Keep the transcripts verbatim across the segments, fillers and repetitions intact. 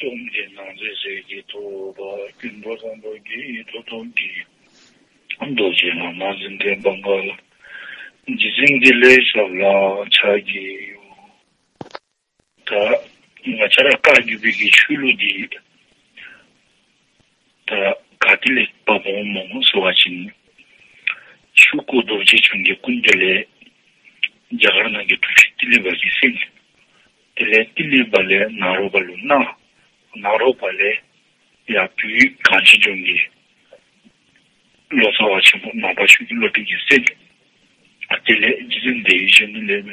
སྟོང་གི་ནང་གསེས་ཟེར་གྱི་ཐོག་པ་ཀུན་པོ་བཟང་པོ་གི་ཐོག་ཐོག་གི་རྡོ་རྗེ་བླ་མ་འཛིན་གྲྭའི་བང་ག་ལ་རྗེ་བཙུན་འདི་ལས་ཞབས་ལ་ཕྱག་གི་ཡོད། ད་ང་བཅས་ར་བཀའ་བརྒྱུད་པའི་གི་ཆོས་ལུགས་འདི་ད་ག་ཏེ་ལས་བབས་འོངམ་སྨོ་ཟེར་བ་ཅིན་ཆོས་སྐུ་རྡོ་རྗེ་འཆང་གི་སྐུ་མདུན་ལས་རྒྱ་གར་ནང་གི་གྲུབ་ཆེན་ཏི་ལི་པ་གིས་གསན། དེ་ལས་ཏི་ལི་པ་ལས་ནཱ་རོ་པ་ལུ་གནང་། ནཱ་རོ་པ་ལས་ཡར་བོད་གངས་ཅན་ལྗོངས་ཀྱི་ལོ་ཙཱ་བ་ཆེན་པོ་མར་པ་ཆོས་ཀྱི་བློ་གྲོས་ཀྱིས་གསན། དེ་ལས་རྗེ་བཙུན་བདེ་བའི་ཞལ་ནས་ལས་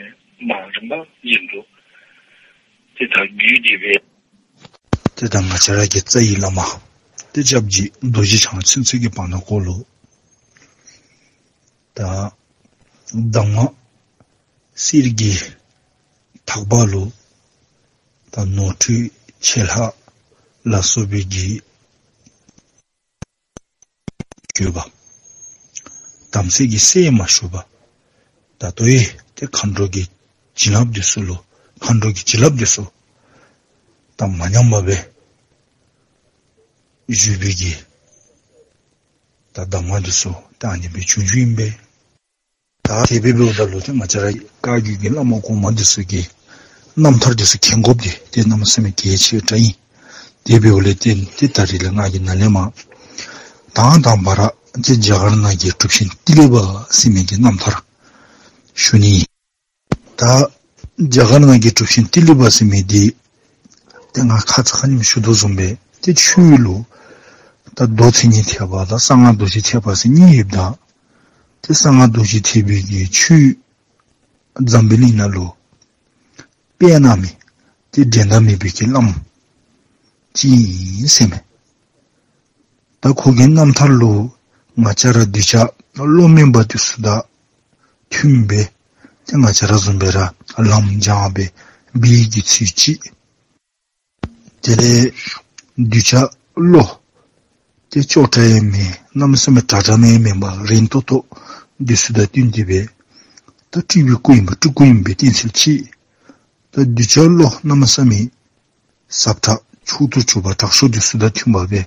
མར་རིམ་པ་བཞིན་དུ་དེ་ད་བརྒྱུད་དེ་སྦེ། དེ་ད་ང་བཅས་ར་གི་རྩ་བའི་བླ་མ་དེ་སྐྱབས་རྗེ་རྡོ་རྗེ་འཆང་ཚུན་ཚོད་ཀྱི་བར་ན་ཁོ་ལུ་ད་གདམས་ངག་གསེར་གྱི་ཐག་པ་ལུ་ད་ནོར་འཁྲུལ་ཆད་ལྷག་ལ་སོགས་པའི་གི་བརྗོད་པ། དམ་ཚིག་གི་སྲོལ་མ་ཞུགས་པ། ད་ལྟོ་ཡང་ཏེ་མཁའ་འགྲོ་གི་བྱིན་རླབས་འདི་ཚུ་ལུ་མཁའ་འགྲོ་གི་བྱིན་རླབས་འདི་ཚུ་ད་མ་ཉམས་པར་སྦེ་བཞུགས་པའི་གི་ད་གདམས་ངག་འདི་ཚུ་ད་ཨ་ནི་སྦེ་བྱུང་བྱུངམ་ཨིན་པས། ད་དེ་སྦེ་འབདཝ་ད་ལུ་ཏེ་ང་བཅས་ར་བཀའ་བརྒྱུད་ཀྱི་བླ་མ་གོང་མ་འདི་ཚུ་གི་རྣམ་ཐར་འདི་ཚུ་མཁྱེན་དགོཔ་འདི་ཏེ་གནམ་མེད་ས་མེད་གལ་ཆེ་བའི་གྲས་ཨིན། དེ་འབདཝ་ལས་བརྟེན་ཏེ་ད་རིས་ལས་ང་གིས་ནཱ་ལས་མར་དང་དང་པ་ར་ཏེ་རྒྱ་གར་ནང་གི་གྲུབ་ཆེན་ཏི་ལི་པ་ཟེར་མི་གི་རྣམ་ཐར་ཞུ་ནི་ཨིན། ད་རྒྱ་གར་ནང་གི་གྲུབ་ཆེན་ཏི་ལི་པ་ཟེར་མི་འདི་ཏེ་ང་ཁ་ཙ་ཁ་ཉིནམ་ཞུ་དོ་བཟུམ་སྦེ་ཏེ་ཆོས་ལུ་ད་མདོ་མཚན་ཉིད་ཐེག་པ་དང་གསང་སྔགས་རྡོ་རྗེ་ཐེག་པ་ཟེར་གཉིས་ཡོདཔ་ད་ཏེ་གསང་སྔགས་རྡོ་རྗེ་ཐེག་པའི་གི་ཆོས་འཛམ་བུ་གླིང་ནང་ལུ་དཔེར་ན་མེད་ཏེ་འགྲན་ཟླ་མེད་པའི་གི་བླམ་ཅིག་ཨིན་ཟེར་མས། ད་ཁོ་གི་རྣམ་ཐར་ལུ་ང་བཅས་ར་གདུལ་བྱ་བློ་དམན་པ་འདི་ཚུ་དང་མཐུནམ་སྦེ་ཏེ་ང་བཅས་ར་བཟུམ་སྦེ་ར་ལམ་སྦྱངས་སྦེ་འབད་བའི་གི་ཚུལ་ཅིག། དེ་ལས་གདུལ་བྱ་བློ་ཏེ་ཅོག་འཐདཔ་ཡང་མེད། གནམ་མེད་ས་མེད་དྲག་དྲག་མེན་མེན་པར་རན་ཏོག་ཏོ་འདི་ཚུ་དང་བསྟུན་ཏེ་སྦེ་ད་སྤྲུལ་པའི་སྐུ་ཨིན་པ་སྤྲུལ་སྐུ་ཨིན་པའི་བསྟན་ཚུལ་ཅིག། ད་གདུལ་བྱ་བློ་གནམ་མེད་ས་མེད་ཟབ་དྲགས་མཆོག་ཏུ་གྱུར་པ་དྲག་ཤོས་འདི་ཚུ་དང་མཐུནམ་སྦེ་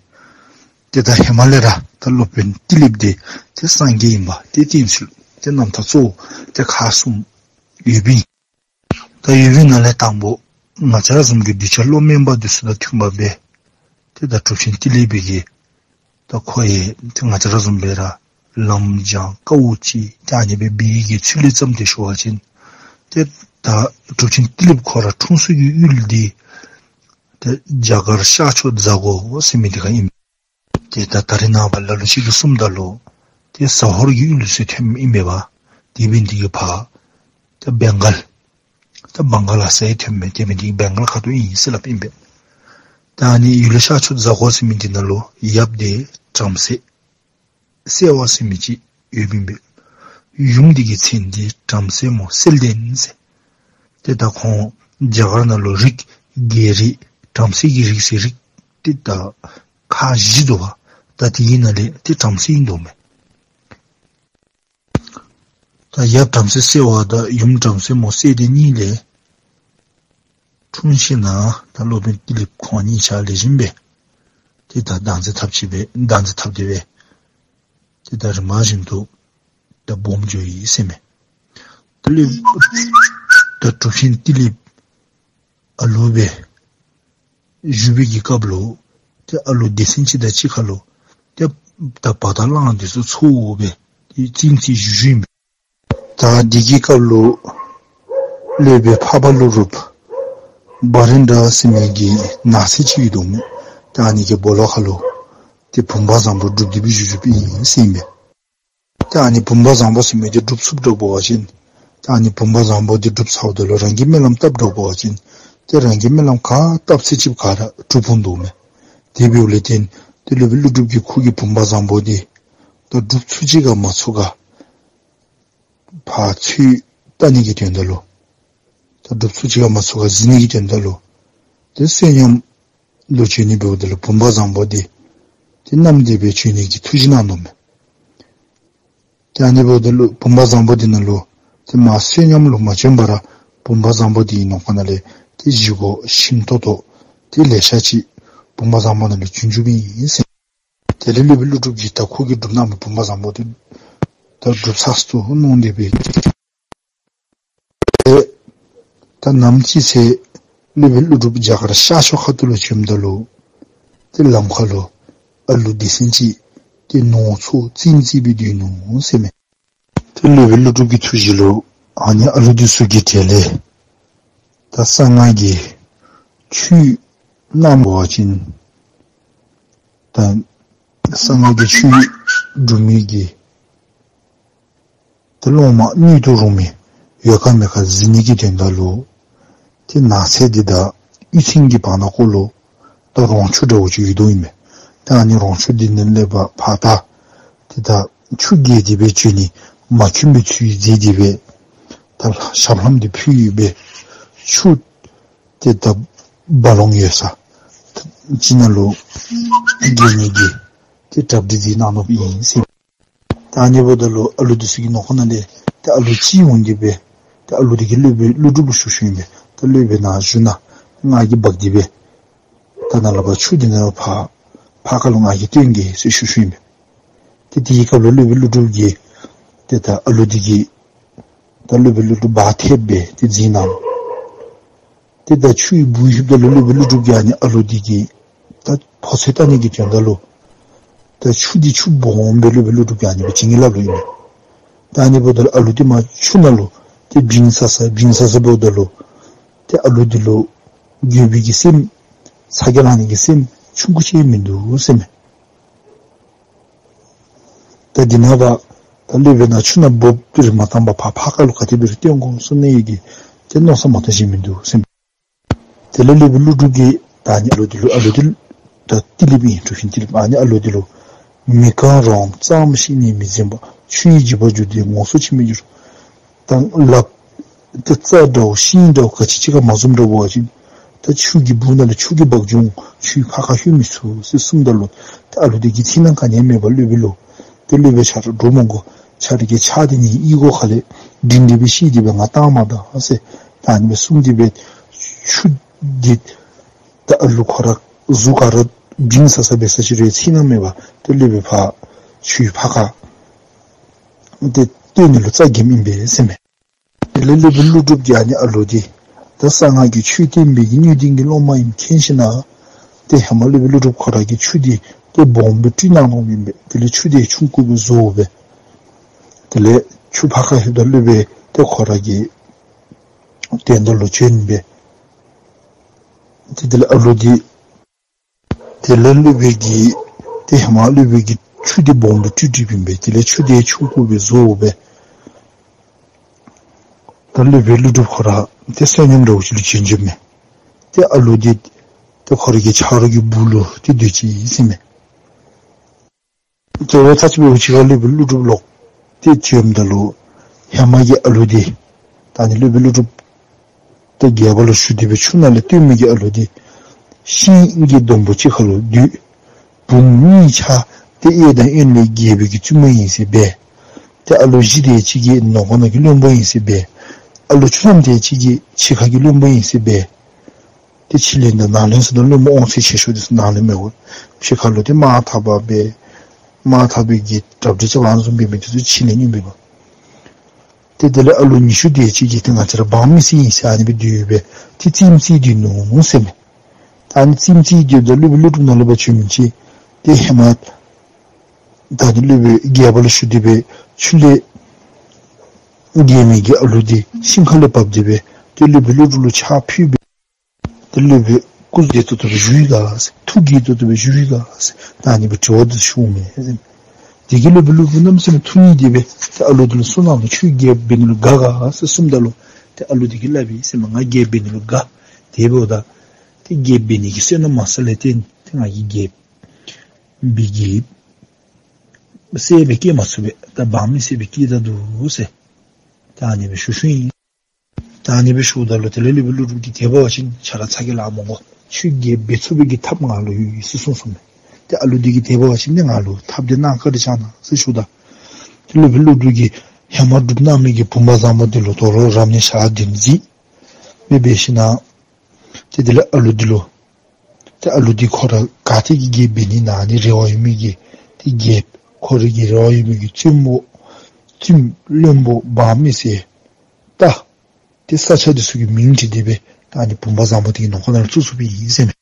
ཏེ་ད་ཧེ་མ་ལས་ར་ད་སློབ་དཔོན་ཏི་ལི་པ་འདི་ཏེ་སངས་རྒྱས་ཨིན་པ་ཏེ་བསྟན་ཚུལ་ཏེ་རྣམ་ཐར་གཙོ་བོ་ཏེ་ཁག་གསུམ་ཡོདཔ་ཨིན། ད་ཡོད་པའི་ནང་ལས་དང་པོ་ང་བཅས་ར་བཟུམ་གྱི་གདུལ་བྱ་བློ་དམན་པ་འདི་ཚུ་དང་མཐུནམ་སྦེ་ཏེ་ད་གྲུབ་ཆེན་ཏི་ལི་པ་གིས་ད་ཁོ་ཡང་ཏེ་ང་བཅས་ར་བཟུམ་སྦེ་ར་ལམ་སྦྱང་དཀའཝ་སྤྱད་ད་ཨ་ནི་སྦེ་འབད་བའི་གི་ཚུལ་ལས་བརྩམས་ཏེ་ཞུ་བ་ཅིན་ཏེ་ད་གྲུབ་ཆེན་ཏི་ལི་པ་ཁོ་ར་འཁྲུངས་ས་གི་ཡུལ་འདི་ཏེ་རྒྱ་གར་ཤར་ཕྱོགས་རྫ་མགོ་ཟེར་མི་འདི་ཁར་ཨིན། ཏེ་ད་ད་རེས་ནངས་པ་ལ་ལུ་ཅིག་གིས་གསུངམ་ད་ལུ་ཏེ་ཟ་ཧོར་གྱི་ཡུལ་ལུ་ཚུ་ཐོནམ་ཨིན་པས། དེ་འབད་ནི་དེ་གིས་ཕར་ཏེ་བེང་གཱལ་ད་བང་ག་ལ་ཟེར་ཐོནམ་མས། དེ་འབད་ནི་དེ་གིས་བེང་གཱལ་ཁ་ཐུག་ཨིན་ཟེར་སླབ་ཨིན་པས། ད་ཨ་ནི་ཡུལ་ཤར་ཕྱོགས་རྫ་མགོ་ཟེར་མི་འདི་ནང་ལུ་ཡབ་འདི་བྲམ་ཟེ་གསལ་བ་ཟེར་མི་ཅིག་ཡོདཔ་ཨིན་པས། ཡུམ་འདི་གི་མཚན་འདི་བྲམ་ཟེ་མོ་གསལ་ལྡན་ཟེར། ཏེ་ད་ཁོང་རྒྱ་གར་ནང་ལུ་རིགས་རྒྱལ་རིགས་བྲམ་ཟེ་གི་རིགས་ཟེར་རིགས་ཏེ་ད་ཁག་བཞི་འདུག་པ། ད་དེ་གི་ནང་ལས་ཏེ་བྲམ་ཟེ་ཨིན་དོ་མས། ད་ཡབ་བྲམ་ཟེ་གསལ་བ་དང་ཡུམ་བྲམ་ཟེ་མོ་གསལ་ལྡན་གཉིས་ལས་འཁྲུངས་ཞིནམ་ད་སློབ་དཔོན་ཏི་ལི་པ་ཁོང་གཉིས་ཆ་ལེགས་ཤོམ་སྦེ་ཏེ་ད་བདག་འཛིན་འཐབ་ཅི་སྦེ་བདག་འཛིན་འཐབ་སྟེ་སྦེ་ཏེ་ད་རིམ་པ་བཞིན་དུ་ད་སྦོམ་འགྱོ་ཡི་ཟེར་མས། ཏི་ལི་པ་ད་གྲུབ་ཆེན་ཏི་ལི་པ་ཨ་ལུ་སྦེ་བཞུགས་པའི་གི་སྐབས་ལུ་ཏེ་ཨ་ལུ་སྡེ་ཚན་ཅིག་དང་གཅིག་ཁར་ལུ་ཏེ་ད་བར་ཐག་ལང་སྟེ་ཚུ་ཚུ་སྦེ་ཏེ་རྩིང་རྩིང་བཞུགས་བཞུགསཔ་ཨིན་པས། ད་དེ་གི་སྐབས་ལུ་སློབ་དཔོན་འཕགས་པ་ཀླུ་སྒྲུབ་བ་རི་ཌ་ཟེར་མི་གི་ནགས་ཚལ་ཅིག་ཡོད་དོ་མས། ད་ཨ་ནི་གི་སྦོ་ལོགས་ཁར་ལུ་ཏེ་བུམ་པ་བཟང་པོ་སྒྲུབ་སྡེ་སྦེ་བཞུགས་བཞུགསཔ་ཨིན་ཟེར་ཨིན་པས། ཏེ་ཨ་ནི་བུམ་པ་བཟང་པོ་ཟེར་མི་འདི་སྒྲུབ་ཚུགསཔ་འདྲཝ་འབད་བ་ཅིན་ཏེ་ཨ་ནི་བུམ་པ་བཟང་པོ་འདི་སྒྲུབ་ཚརཝ་ད་ལུ་རང་གིས་སྨོན་ལམ་བཏབ་འདྲཝ་འབད་བ་ཅིན་ཏེ་རང་གིས་སྨོན་ལམ་ག་བཏབ་ཚད་ཅིག་ག་ར་འགྲུབ་འོང་དོ་མས། དེ་འབདཝ་ལས་བརྟེན་ཏེ་སློབ་དཔོན་ཀླུ་སྒྲུབ་ཀྱིས་ཁོ་གི་བུམ་པ་བཟང་པོ་འདི་ད་སྒྲུབ་ཚུགས་ཅི་ག་མ་ཚུགས་ག་ཕར་ཚུར་བལྟ་ནི་གི་དོན་དག་ལུ་ད་སྒྲུབ་ཚུགས་ཅི་ག་མ་ཚུགས་ག་གཟིགས་ནི་གི་དོན་དག་ལུ་ཏེ་བསོད་སྙོམས་ལུ་བྱོན་ནི་འབདཝ་ད་ལུ་བུམ་པ་བཟང་པོ་འདི་ཏེ་བསྣམས་ཏེ་སྦེ་བྱོན་ནི་གི་ཐུགས་བཞེད་གནང་དོ་མས། ཏེ་ཨ་ནི་འབདཝ་ད་ལུ་བུམ་པ་བཟང་པོ་འདི་ནང་ལུ་ཏེ་མར་བསོད་སྙོམས་ལུ་མ་བྱོན་པར་ར་བུམ་པ་བཟང་པོ་འདི་གི་ནང་ཁོག་ནང་ལས་ཏེ་བཞེས་སྒོ་ཞིམ་ཏོང་ཏོ་ཏེ་ལེ་ཤ་ཅིག་ བུམ་པ་བཟང་པོ་ནང་ལས་བྱོན་བྱོནམ་ཨིན་ཟེར། དེ་ལས་སློབ་དཔོན་ཀླུ་སྒྲུབ་ཀྱིས་ད་ཁོ་གིས་སྒྲུབ་གནང་མི་བུམ་པ་བཟང་པོ་དེ་ད་སྒྲུབ་ཚར་སོ་མནོ་སྟེ་སྦེ་ཏེ་ད་ནམ་ཅིག་ཟེར་སློབ་དཔོན་ཀླུ་སྒྲུབ་རྒྱ་གར་ཤར་ཕྱོགས་ཁ་ཐུག་ལུ་བྱོནམ་ད་ལུ་ཏེ་ལམ་ཁ་ལུ་ཨ་ལུ་སྡེ་ཚན་ཅིག་ཏེ་ནོར་འཚོ་རྩེདམོ་རྩེ་སྦེ་སྡོད་ནུག་ཟེར་མས། ཏེ་སློབ་དཔོན་ཀླུ་སྒྲུབ་ཀྱི་ཐུགས་བཞེད་ལུ་ཨ་ནི་ཨ་ལུ་འདི་ཚུ་གི་གྲས་ལས་ད་གསང་སྔགས་ཀྱི་ཆོས་གནང་བ་ཅིན་ད་གསང་སྔགས་ཀྱི་ཆོས་སྒྲུབ་མི་གི་ཏེ་སློབ་མ་སྣོད་དུ་རུང་མི་ཡོད་ག་མེད་ག་གཟིགས་ནི་གི་དོན་དག་ལུ་ཏེ་ནགས་ཚལ་འདི་དང་གཡུས་ཚན་གྱི་བར་ན་ཁོ་ལུ་ད་རོང་ཆུ་འདྲཝ་ཅིག་ཡོདཔ་ཨིན་མས། ད་ཨ་ནི་རོང་ཆུ་འདི་ནང་ལས་ཕར་ཕར་ད་ཏེ་ད་ཆུ་བརྒལ་ཏེ་སྦེ་བྱོན་ནི་མ་བྱོན་པའི་ཚུལ་མཛད་དེ་སྦེ་ད་ཞབས་ལྷམ་འདི་ཕུལ་ཡོད་པས། ཆུ་ཏེ་ད་རྦ་ཀློང་ཡོད་ས་ཅིག་ནང་ལུ་བརྒལ་ནི་གི་ཏེ་གྲ་སྒྲིག་མཛད་གནང་ནུག་ཨིན་ཟེར། ད་ཨ་ནི་འབདཝ་ད་ལུ་ཨ་ལུ་འདི་ཚུ་གི་ནང་ཁོངས་ནང་ལས་ཏེ་ཨ་ལུ་ཅིག་འོང་སྟེ་སྦེ་ཏེ་ཨ་ལུ་འདི་གིས་སློབ་དཔོན་ཀླུ་སྒྲུབ་ལུ་ཞུ་ཞུཝ་ཨིན་པས། ད་སློབ་དཔོན་ནཱ་བཞུགས་གནང་། ང་གིས་འབག་སྟེ་སྦེ་ད་ནཱ་ལས་ཕར་ཆུ་འདི་ནང་ཕར་ཕར་ཁ་ལུ་ང་གིས་བཏོན་གེ་ཟེར་ཞུ་ཞུཝ་ཨིན་པས། ཏེ་དེའི་སྐབས་ལུ་སློབ་དཔོན་ཀླུ་སྒྲུབ་ཀྱིས་ཏེ་ད་ཨ་ལུ་འདི་གིས་ད་སློབ་དཔོན་ཀླུ་སྒྲུབ་འབག་ཐེབས་སྦེ་ཏེ་འཛིན་གནང་། ཏེ་ད་ཆུའི་སྦུག་ལྷོདཔ་ད་ལུ་སློབ་དཔོན་ཀླུ་སྒྲུབ་ཀྱིས་ཨ་ནི་ཨ་ལུ་འདི་གི་ད་ཕོ་ཚོད་བལྟ་ནི་གི་དོན་དག་ལུ་ད་ཆུ་འདི་ཆུ་སྦོམ་སྦེ་སློབ་དཔོན་ཀླུ་སྒྲུབ་ཀྱིས་ཨ་ནི་སྦེ་བྱིན་གྱིས་བརླབས་ལོ་ཨིན་མས། ད་ཨ་ནི་འབདཝ་ད་ལུ་ཨ་ལུ་འདི་མར་ཆུ་ནང་ལུ་ཏེ་བིང་ས་ས་བིང་ས་ས་འབདཝ་ད་ལུ་ཏེ་ཨ་ལུ་འདི་ལུ་འགྱོད་པའི་གི་སེམས་ཚ་གྱང་ལང་ནི་གི་སེམས་ཆུང་ཀུ་ཅིག་མིན་འདུག་ཟེར་མས། ད་འདི་ནངས་པ་ད་སློབ་དཔོན་ནཱ་ཆུ་ནང་སྦོམ་སྦེ་ར་མ་བཏང་པར་ཕར་ཕར་ཁ་ལུ་ག་དེ་སྦེ་ར་བཏོན་དགོ་ཟེར་ནི་གི་ཏེ་མནོ་བསམ་མ་གཏང་ཞིནམ་མིན་འདུག་ཟེར་མས། དེ་ལས་སློབ་དཔོན་ཀླུ་སྒྲུབ་ཀྱིས་ད་ཨ་ནི་ཨ་ལུ་འདི་ལུ་ཨ་ལུ་འདི་ལུ་ད་ཏི་ལིཔ་ཨིན། གྲུ་ཤིང་ཏི་ལིཔ། ཨ་ནི་ཨ་ལུ་འདི་ལུ་མི་རྐང་རོང་ཙམ་ཞིག་ནི་མི་འཛེམ་པ། ཆུ་ཡི་རྒྱུད་པར་གྱུར་ཏེ་ངོ་སོ་ཕྱེ་མི་འགྱུར། ད་ལགཔ་ཏེ་རྩྭ་འདྲཝ་ཤིང་འདྲཝ་ག་ཅི་ཅིག་ཁར་མ་འཛོམས་འདྲ་བ་ཅིན་ད་ཆུ་གི་སྦུག་ནང་ལས་ཆུ་གིས་འབག་འགྱོ་འོང་། ཆུ་ཕར་ཁར་ལྷོད་མི་ཚུགས་ཟེར་གསུངམ་ད་ལུ་ད་ཨ་ལུ་འདི་གིས་ཚིག་སྣང་ག་ནི་ཡང་མེད་པར་སློབ་དཔོན་ལུ་ཏེ་སློབ་དཔོན་ཁྱོད་ར་འདྲོག་མི་དགོ། ཁྱོད་ར་གི་ཕྱག་འདི་ནི་ཨའི་གོ་ཁ་ལས་འདྲེན་ཏེ་སྦེ་བཤེད་དེ་སྦེ་ང་བཏང་མ་ད་ཟེར་ད་ཨ་ནི་སྦེ་གསུངས་ཏེ་སྦེ་ཆུ་འདི་ད་ཨ་ལུ་ཁོ་ར་གཟུགས་ག་ར་བིང་ས་ས་འབད་ས་ཅིག་རུང་ཚིག་སྣང་མེད་པར་ཏེ་སློབ་དཔོན་ཕར་ཆུའི་ཕར་ཁར་ཏེ་བཏོན་ནི་ལུ་རྩ་འགེངསམ་ཨིན་པས་ཟེར་མས། དེ་ལས་སློབ་དཔོན་ཀླུ་སྒྲུབ་ཀྱིས་ཨ་ནི་ཨ་ལུ་འདི་ད་གསང་སྔགས་ཀྱི་ཆོས་བསྟན་པའི་གི་སྣོད་ལྡན་གྱི་སློབ་མ་ཨིནམ་མཁྱེན་ཞིན་ན་ཏེ་ཧེ་མ་སློབ་དཔོན་ཀླུ་སྒྲུབ་ཁོ་ར་གིས་ཆུ་འདི་ཏེ་སྦོམ་སྦེ་སྤྲུལ་གནང་གནངམ་ཨིན་པས། དེ་ལས་ཆུ་འདི་ཆུང་ཀུ་སྦེ་བཟོ་སྦེ་དེ་ལས་ཆུ་ཕར་ཁར་ལྷོདཔ་ད་སློབ་དཔོན་ཏེ་ཁོ་ར་གི་ཏེ་དོན་དག་ལུ་བྱོན་སྦེ་ཏེ་དེ་ལས་ཨ་ལུ་འདི་དེ་ལས་སློབ་དཔོན་གྱིས་ཏེ་ཧེ་མ་སློབ་དཔོན་གྱིས་ཆུ་འདི་སྦོམ་སྦེ་སྤྲུལ་སྤྲུལཝ་ཨིན་པས། དེ་ལས་ཆུ་འདི་ཆུང་ཀུ་སྦེ་བཟོ་སྦེ་ད་སློབ་དཔོན་ཀླུ་སྒྲུབ་ཁོ་ར་ཏེ་བསོད་སྙོམས་འདྲཝ་ཅིག་ལུ་བྱོན་བྱོནམ་མས། ཏེ་ཨ་ལུ་འདི་ཏེ་ཁོ་ར་གི་ཆ་རོགས་ཀྱི་སྦུག་ལུ་ཏེ་སྡོད་ཅི་ཟེར་མས། ཏེ་འོ་ད་ཅི་འབདཝ་ཅིག་ཁར་སློབ་དཔོན་ཀླུ་སྒྲུབ་ལོག་སྟེ་བྱོནམ་ད་ལུ་ཧེ་མ་གི་ཨ་ལུ་འདི་ད་ཨ་ནི་སློབ་དཔོན་ཀླུ་སྒྲུབ་ཏེ་རྒྱལ་པོ་ལུ་ཞུ་སྟེ་སྦེ་ཆུ་ནང་ལས་བཏོན་མི་གི་ཨ་ལུ་འདི་ཤིང་གི་སྡོང་པོ་ཅིག་ཁར་ལུ་སྡོད། བུམོ་གཉིས་ཆ་ཏེ་གཡས་དང་གཡོན་ལས་རྒྱལ་པོའི་གི་བཙུན་མོ་ཨིན་ཟེར་སྦེ། ཏེ་ཨ་ལུ་བཞི་དེ་ཅིག་གིས་ནོར་ཁོག་ནང་གི་བློན་པོ་ཨིན་ཟེར་སྦེ། ཨ་ལུ་བཅུ་ཐམ་དེ་ཅིག་གིས་ཕྱི་ཁ་གི་བློན་པོ་ཨིན་ཟེར་སྦེ། ཏེ་ཕྱི་བློན་དང་ནང་བློན་ཟེར་ད་བློན་པོ་དབང་ཚད་ཆེ་ཤོས་འདི་ཚུ་ནང་བློན་མས་གོ། ཕྱི་ཁ་ལུ་ཏེ་དམག་འཐབ་པ་སྦེ་དམག་འཐབ་པའི་གི་གྲ་སྒྲིག་རྐྱབ་པར་བཟུམ་སྦེ་འབད་དེ་ཚུ་ཕྱི་བློན་ཨིན་པས་གོ། ཏེ་དེ་ལས་ཨ་ལུ་ཉི་ཤུ་དེ་ཅིག་གིས་ཏེ་ང་བཅས་ར་འབངས་མི་སེར་ཨིན་ཟེར་ཨ་ནི་སྦེ་སྡོད་སྦེ་ཏེ་རྩེདམོ་རྩེ་སྡོད་ནུག་ཟེར་མས། ད་ཨ་ནི་རྩེདམོ་རྩེ་སྡོདཔ་ད་སློབ་དཔོན་ཀླུ་སྒྲུབ་ནཱ་ལས་ཕར་བྱོན་མི་ཅིག་ཏེ་ཧེ་མ་ད་ཨ་ནི་སློབ་དཔོན་རྒྱལ་པོ་ལུ་ཞུ་སྟེ་སྦེ་ཆུ་ལས་རྒལ་མི་གི་ཨ་ལུ་འདི་ཤིང་ཁ་ལས་བབས་ཏེ་སྦེ་ཏེ་སློབ་དཔོན་ཀླུ་སྒྲུབ་ལུ་ཕྱག་ཕུལ་སྦེ། ཏེ་སློབ་དཔོན་སྐུ་བདེ་ཏོག་ཏོ་སྦེ་བཞུགས་ཡི་ག་ཟེར། ཐུགས་དགྱེས་ཏོག་ཏོ་སྦེ་བཞུགས་ཡི་ག་ཟེར། ད་ཨ་ནི་སྦེ་དྲི་བ་འདི་ཞུཝ་མས་ཟེར། དེ་གིས་སློབ་དཔོན་ཀླུ་སྒྲུབ་གནམ་མེད་ས་མེད་ཐུགས་མཉེས་ཏེ་སྦེ་ཏེ་ཨ་ལུ་འདི་ལུ་གསུངས་གནང་ལོ། ཁྱོད་རྒྱལཔོ་འབད་ནི་ལུ་དགའ་ག་ཟེར་གསུངམ་ད་ལུ་ཏེ་ཨ་ལུ་འདི་གིས་སླབ་ཡི་ཟེར་མས། ང་རྒྱལཔོ་འབད་ནི་ལུ་དགའ། དེ་འབདཝ་ད་ཏེ་རྒྱལཔོ་འབད་ནི་གི་བསོད་ནམས་མ་བསགས་ལས་བརྟེན་ཏེ་ང་གིས་རྒྱལཔོ་འབད་གི་སྲས་སྦེ་སྐྱེ་མ་ཚུགས་པས། ད་འབངས་མི་སེར་སྦེ་སྐྱེ་ད་འདུག་ཟེར། ད་ཨ་ནི་སྦེ་ཞུ་ཞུཝ་ཨིན། ད་ཨ་ནི་སྦེ་ཞུཝ་ད་ལུ་དེ་ལས་སློབ་དཔོན་ཀླུ་སྒྲུབ་ཀྱིས་དད་པ་འབད་བ་ཅིན་ཁྱོད་ར་ཚ་གྱང་ལང་མི་དགོ། ཁྱོད་རྒྱལཔོ་འབད་ཚུགས་པའི་གི་ཐབས་ང་ལུ་ཡོད་ཟེར་གསུངས་གསུངསམ་མས། ཏེ་ཨ་ལུ་འདི་གིས་དད་པ་འབད་བ་ཅིན་ཏེ་ང་ལུ་ཐབས་འདི་གནང་བཀའ་དྲིན་བསྐྱང་གནང་ཟེར་ཞུཝ་ད། ཏེ་སློབ་དཔོན་ཀླུ་སྒྲུབ་ཀྱིས་ཧེ་མ་སྒྲུབ་གནང་མི་གི་བུམ་པ་བཟང་པོ་འདི་ལུ་དོ་རུང་རབ་གནས་ཞག་བདུན་མཛད། འབད་འབད་ཞིན་ན་ཏེ་དེ་ལས་ཨ་ལུ་འདི་ལུ་ ཏེ་ཨ་ལུ་འདི་ཁོ་ར་ག་ཏེ་གི་རྒྱལཔོ་འབད་ནི་ཨ་ནི་རེ་བ་ཡོད་མི་གི་ཏེ་རྒྱལཔོ་ཁོ་རའི་གི་རེ་བ་ཡོད་མི་གི་བཙུནམོ་བཙུནམོ་བློན་པོ་འབངས་མི་སེར་ད་ཏེ་ས་ཆ་འདི་ཚུ་གི་མིང་བྲིས་ཏེ་སྦེ་ད་ཨ་ནི་བུམ་པ་བཟང་པོ་འདི་གི་ནང་ཁོག་ནང་ལུ་བཙུགས་བཙུགསཔ་ཨིན་ཟེར་མས།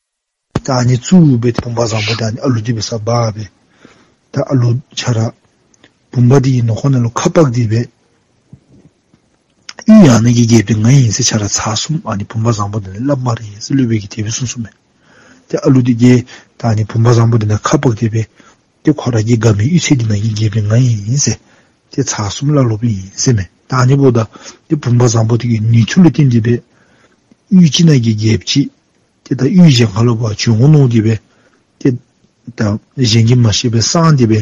ད་ཨ་ནི་བཙུགས་སྦེ་ཏེ་བུམ་པ་བཟང་པོ་འདི་ཨ་ནི་ཨ་ལུ་འདི་འབད་སར་འབག་སྦེ་ད་ཨ་ལུ་ཁྱོད་ར་བུམ་པ་འདི་གི་ནང་ཁོག་ནང་ལུ་ཁ་འབག་སྟེ་སྦེ་གཡུས་ཡང་ནི་གི་རྒྱལཔོ་འདི་ང་ཨིན་ཟེར་ཁྱོད་ར་ཚར་གསུམ་ཨ་ནི་བུམ་པ་བཟང་པོ་འདི་ལས་སླབ་སྨ་རེ་ཟེར་སློབ་དཔོན་གྱིས་དེ་སྦེ་གསུངས་གསུངསམ་མས། ཏེ་ཨ་ལུ་འདི་གིས་ད་ཨ་ནི་བུམ་པ་བཟང་པོ་འདི་ནང་ཁ་འབག་སྟེ་སྦེ་ཏེ་ཁོ་ར་གི་དགའ་མི་གཡུས་ཚན་འདི་ནང་གི་རྒྱལཔོ་འདི་ང་ཨིན་ཟེར་ཏེ་ཚར་གསུམ་སླབ་སླབཔ་ཨིན་ཟེར་མས། ད་ཨ་ནི་འབདཝ་ད་ཏེ་བུམ་པ་བཟང་པོ་འདི་གི་ནུས་མཐུ་ལུ་བརྟེན་ཏེ་སྦེ་གཡུས་ཅིག་ནང་གི་རྒྱལཔོ་ཅིག་ཏེ་ད་གཡུས་གཞན་ཁར་ལུ་འབད་བ་ཅིན་འོང་མནོ་སྟེ་སྦེ་ཏེ་ད་གཞན་གྱིས་མ་ཤེས་པར་གསང་སྟེ་སྦེ་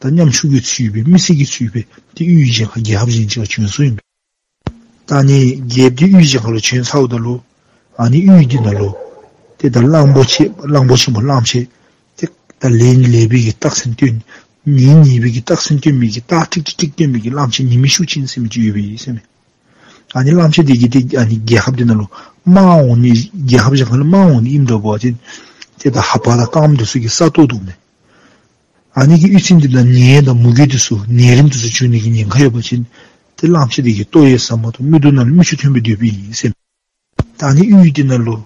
ད་ཉམ་ཆུང་གི་ཚུལ་སྦེ་མི་སེར་གྱི་ཚུལ་སྦེ་ཏེ་གཡུས་གཞན་ཁར་རྒྱལ་ཁབ་གཞན་ཅིག་ཁར་བྱོན་སོང་ཡི་པས། ད་ཨ་ནི་རྒྱལཔོ་འདི་གཡུས་གཞན་ཁར་ལུ་བྱོན་ཚརཝ་ད་ལུ་ཨ་ནི་གཡུས་འདི་ནང་ལུ་ཏེ་ད་གླང་པོ་ཆེ་གླང་པོ་ཆེན་པོ་གླང་ཆེན་ཏེ་ད་ལན་ལེགས་པའི་གི་རྟགས་མཚན་སྟོན་ཉན་ཉན་པའི་གི་རྟགས་མཚན་སྟོན་མི་གི་རྟགས་ཀྲིག་ཀྲི་ཀྲིག་སྟོན་མི་གི་གླང་ཆེན་ཉི་མའི་ཤུགས་ཅན་ཟེར་མི་ཅིག་ཡོདཔ་ཨིན་ཟེར་མས། ཨ་ནི་གླང་ཆེན་འདི་གིས་ཏེ་ཨ་ནི་རྒྱལ་ཁབ་འདི་ནང་ལུ་དམག་འོང་ནི་རྒྱལ་ཁབ་གཞན་ཁར་ལུ་དམག་འོང་ནི་ཨིནམ་འདྲཝ་འབད་བ་ཅིན་ཏེ་ད་ཧ་པ་དང་རྐངམ་འདི་ཚུ་གིས་ས་བཏོག་བཏོགཔ་མས། ཨ་ནི་གི་གཡུས་ཚན་འདི་ནང་ནད་དང་མུ་གེ་འདི་ཚུ་ནད་རིམས་འདི་ཚུ་བྱུང་ནི་གི་ཉེན་ཁ་ཡོད་པ་ཅིན་ཏེ་གླང་ཆེན་འདི་གིས་བཏོག་ཡང་ཟ་མ་བཏུབ་མིག་ཏོ་ནང་ལུ་མིག་ཆུ་ཐོན་སྦེ་སྡོདཔ་ཨིན་ཟེར་མས། ད་ཨ་ནི་གཡུས་འདི་ནང་ལུ་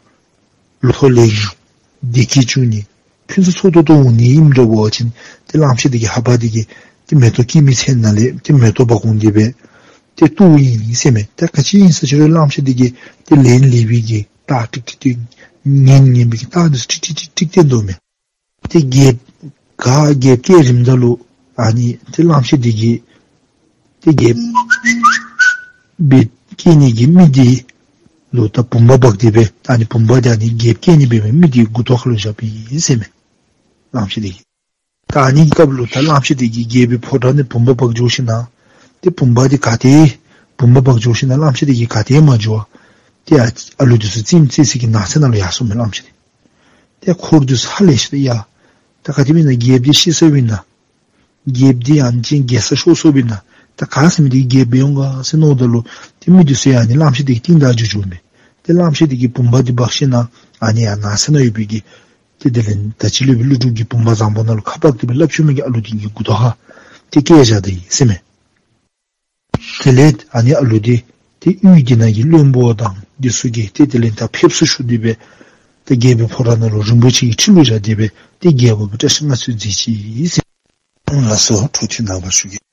ལོ་ཐོག་ལས་ངན་བདེ་སྐྱིད་བྱུང་ནི་ཕུན་སུམ་ཚོགས་ཏོག་ཏོ་འོང་ནི་ཨིནམ་འདྲཝ་འབད་བ་ཅིན་ཏེ་གླང་ཆེན་འདི་གི་ཧ་པ་འདི་གིས་ཏེ་མེ་ཏོག་སྐྱེ་མི་ཚལ་ནང་ལས་ཏེ་མེ་ཏོག་འབག་འོང་སྟེ་སྦེ་ཏེ་བཏོགཔ་ཨིན་ཟེར་མས། ད་ག་ཅི་ཨིན་ཟེར་ཅི་རུང་གླང་ཆེན་འདི་གིས་ཏེ་ལན་ལེགས་པའི་གི་རྟགས་ཀྲིག་ཀྲི་ཀྲི་ཉན་ཉན་པའི་གི་རྟགས་འདི་ཚུ་ཀྲིག་ཀྲི་ཀྲི་ཀྲི་སྟོན་དོ་མས། ཏེ་རྒྱལཔོ་ག་རྒྱལཔོ་བསྐོས་རནམ་ད་ལུ་ཨ་ནི་ཏེ་གླང་ཆེན་འདི་གིས་ཏེ་རྒྱལཔོ་སྦེ་བསྐོས་ནི་གི་མི་འདི་ལུ་ད་བུམ་པ་འབག་སྟེ་སྦེ་ད་ཨ་ནི་བུམ་པ་འདི་ཨ་ནི་རྒྱལཔོ་བསྐོས་ནི་འབད་མི་མི་འདི་མགུ་ཏོ་ཁར་ལུ་བཞགཔ་ཨིན་ཟེར་མས། གླང་ཆེན་འདི་གིས། ད་ཨ་ནི་གི་སྐབས་ལུ་ད་གླང་ཆེན་འདི་གིས་རྒྱལ་པོའི་ཕོ་བྲང་ནང་བུམ་པ་འབག་འགྱོ་ཞིན་ན་ཏེ་བུམ་པ་འདི་ག་ཏེ་བུམ་པ་འབག་འགྱོ་ཞིན་ན་གླང་ཆེན་འདི་གིས་ག་ཏེ་མ་འགྱོ་བར་ཏེ་ཨ་ཨ་ལུ་འདི་ཚུ་རྩེདམོ་རྩེ་སའི་གི་ནགས་ཚལ་ནང་ལུ་ཡར་སོང་མས་གླང་ཆེན་འདི། ཏེ་འཁོར་འདི་ཚུ་ཧ་ལས་ཤི་ཏེ་ཡ་ད་ག་དེ་མེན་ན་རྒྱལཔོ་འདི་ཤི་སོཔ་ཨིན་ན། རྒྱལཔོ་འདི་ཨ་ནི་ཅིག་རྒྱལ་ས་ཤོར་སོཔ་ཨིན་ན། ད་ག་ཟེར་མི་འདི་རྒྱལཔོ་འབད་འོང་ག་ཟེར་མནོཝ་ད་ལུ་ཏེ་མི་འདི་ཚུ་ཡང་ཨ་ནི་གླང་ཆེན་འདི་གི་རྟིང་བདའ་འགྱོ་འགྱོཝ་མས། ཏེ་གླང་ཆེན་འདི་གིས་བུམ་པ་འདི་འབག་ཞིན་ན་ཨ་ནི་ཡར་ནགས་ཚལ་ནང་ཡོད་པའི་གི་ཏེ་དེ་ལས་ད་ཅི་སློབ་དཔོན་ཀླུ་སྒྲུབ་ཀྱིས་བུམ་པ་བཟང་པོ་ནང་ལུ་ཁ་འབག་སྟེ་སྦེ་སླབ་བཅུག་མི་གི་ཨ་ལུ་འདི་གི་མགུ་ཏོ་ཁར་ཏེ་བཀལ་བཞག་ད་ཡི་ཟེར་མས། དེ་ལས་ཨ་ནི་ཨ་ལུ་འདི་ཏེ་གཡུས་འདི་ནང་གི་བློན་པོ་དང་འདི་ཚུ་གིས་ཏེ་དེ་ལས་ད་ཕེབས་བསུ་ཞུ་སྟེ་སྦེ་ཏེ་རྒྱལ་པོའི་ཕོ་བྲང་ནང་ལུ་རིན་པོ་ཆེ་གི་ཁྲི་ལུ་བཞག་སྟེ་སྦེ་ཏེ་རྒྱལ་པོ་སྦེ་བཀྲ་ཤིས་མངའ་གསོལ་མཛད་ཅི་ཟེར། ལགས་སོ། འཕྲོ་མཐུད་ནངས་པ་ཞུ་གེ།